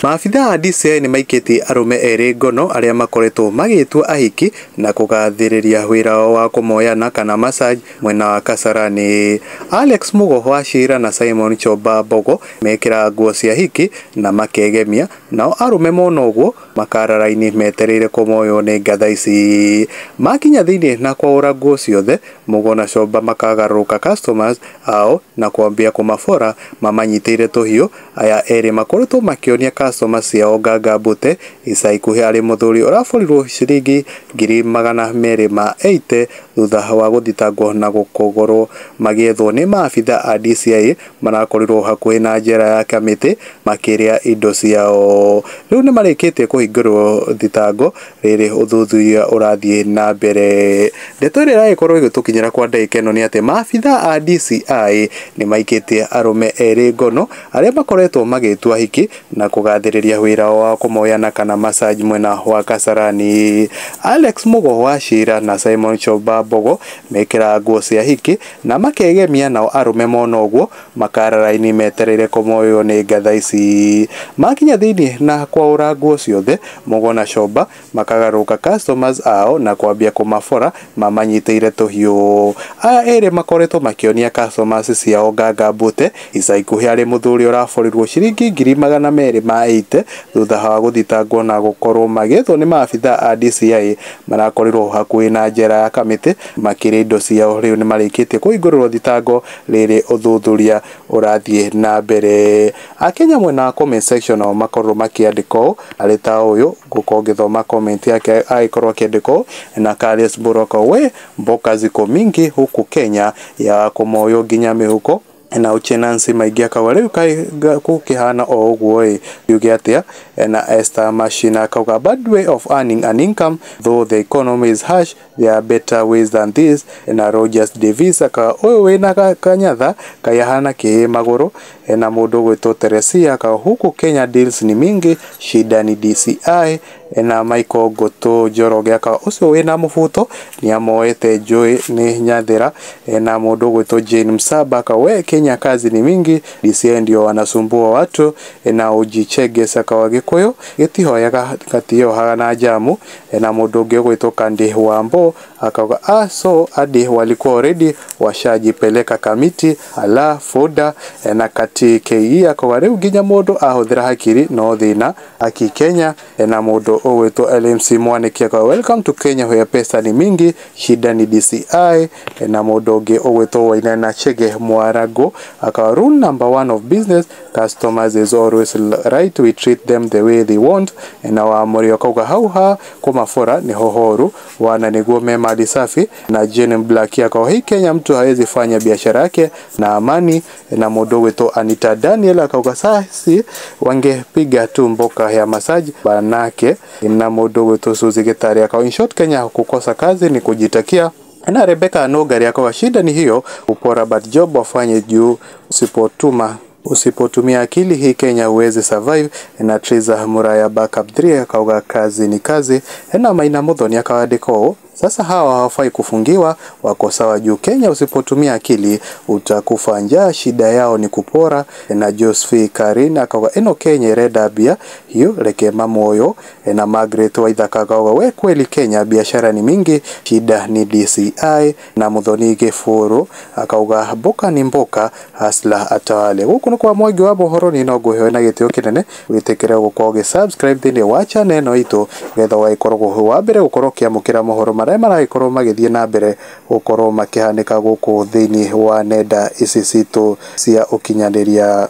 Maabitha a DCI nĩmaikĩtie arũme erĩ ngono arĩa makoretwo magĩtua ahiki na kũgathĩrĩria wĩra wao wa kũmoyana kana massage mwena wa Kasarani. Alex Mugo wa Cira na Simon Chomba Mbogo mekĩraga nguo cia hiki na makegemia, nao arũme mona ũguo makara raini metereire kũmoywo nĩ ngatha ici. Makinya thĩinĩ na kwaũra nguo ciothe, Mugo na Chomba makagarũrũka customers ao na kwambia kũmabora mamanyitĩire tũhiũ. Aya erĩ makoretwo makĩonia customers ciao nganga mbute. Ica ikuhĩ arĩ mũthuri ũraborirwo ciringi 280,000 thutha wa gũthitangwo na gũkogorwo magĩethwo nĩ maabitha a DCI marakorirwo hakuhĩ na njera ya Kamĩtĩ makĩrĩa indo ciao. Rĩu nĩmarĩkĩtie kũhingũrĩrwo thitango rĩrĩ ũthuthuria ũrathiĩ na mbere. Ndeto ĩrĩa ĩragĩkorwo ĩgĩtũkinyĩra kwa ndagĩka ĩno nĩ atĩ maabitha a DCI nĩmaikĩtie arũme erĩ ngono arĩa makoretwo magĩtua hiki na kũgathĩrĩria wĩra wao wa kũmoyana kana massage mwena wa Kasarani. Alex Mugo wa Cira na Simon Chomba Mbogo mekĩraga nguo cia hiki na makegemia, nao arũme mona ũguo makara raini metereire kũmoywo nĩ ngatha ici. Makinya thĩinĩ na kwaũra nguo ciothe, Mugo na Chomba makagarũrũka customers ao na kwambia kũmabora mamanyitĩire tũhiũ. Aya erĩ makoretwo makĩonia customers ciao nganga mbute. Ica ikuhĩ arĩ mũthuri ũraborirwo ciringi 280,000 thutha wa gũthitangwo na gũkorwo magĩethwo nĩ maabitha a DCI marakorirwo hakuhĩ na njera ya Kamĩtĩ makĩrĩa indo ciao. Rĩu nĩmarĩkĩtie kũhingũrĩrwo thitango rĩrĩ ũthuthuria ũrathiĩ na mbere. Akenya mwena wa comment section nao makorwo makĩandĩka ũũ, arĩ ta ũyũ ngũkorwo ngĩthoma comment yake agĩkorwo akĩandĩka ũũ na Carles Mburoko, we mboka ziko mingi huku Kenya ya kũmoywo nginya mĩhuko na Uche Nancy Maingi akauga rĩu kaĩ gũkĩhana o ũguo ĩ yuge atĩa. Na Esther Machina akauga bad way of earning an income, though the economy is harsh, there are better ways than this. Na Rogers Davis akauga ũyũ wĩna kanyatha kaĩ ahana kĩĩ magũrũ. Na mũndũ ũgwĩtwo Teresia akauga huku Kenya deals ni mingi, shida ni DCI. Na Michael Ngũtũ Njoroge akauga ũcio wĩna mũbuto nĩamoete njũĩ nĩ nyathĩra. Na mũndũ ũgwĩtwo Jane Msaba akauga we Kenya kazi ni mingi, DCI ndio wanasumbua watu. Na Ujichege akauga Gĩkũyũ gĩtihoyaga gatiyohaga na njamu. Na mũndũ ũngĩ ũgwĩtwo Kandi Wambo akauga ah, so hadi walikuwa already washajipeleka Kamiti ala foda. Na kati KE akauga rĩu nginya mũndũ ahũthĩra hakiri no thĩna aki Kenya. Na mũndũ ũgwĩtwo LMC Mwaniki akauga welcome to Kenya where pesa ni mingi, shida ni DCI. Na mũndũ ũngĩ ũgwĩtwo Wainaina Chege Mwarago akauga rule number one of business, customers is always right, we treat them the way they want. Na Wamũrio akauga hau ha kũmabora nĩ hohoru wana nĩguo me mali safi. Na Jane Black akauga hii Kenya mtu hawezi fanya biashara yake na amani. Na mũndũ ũgwĩtwo Anita Daniel akauga sasi wangepiga tu mboka ya masaji banake. Na mũndũ ũgwĩtwo Suzy Gitari akauga in short Kenya kukosa kazi ni kujitakia. Na Rebecca Nogari akauga shida ni hiyo upora, but job wafanye juu usipotumia akili hii Kenya huwezi survive. Na Triza Muraya backup 3 akauga kazi ni kazi. Na Maina Muthoni akawandĩka ũũ, sasa hawa hawafai kufungiwa, wako sawa juu Kenya usipotumia akili utakufa njaa, shida yao ni kupora. Na Josephine Karina akauga ĩno Kenya ĩrenda mbia hiyo reke mamoyo. Na Margaret Waithaka akauga we kweli Kenya biashara ni mingi, shida ni DCI. Na Muthoni Gĩbũrũ akauga mboka ni mboka, hasla atawale. Gũkũ nĩ kwa Mwangi wa mohoro, ni no ngũhe na gĩtĩo kĩnene wĩtĩkĩre gũkorwo ũgĩ subscribe thĩinĩ wa channel ĩno itũ getha ũgagĩkorwo wa mbere gũkorwo ũkĩamũkĩra mohoro marĩa maragĩkorwo magĩthiĩ na mbere gũkorwo makĩhanĩka gũkũ thĩinĩ wa nenda ici citũ cia ũkinyanĩria.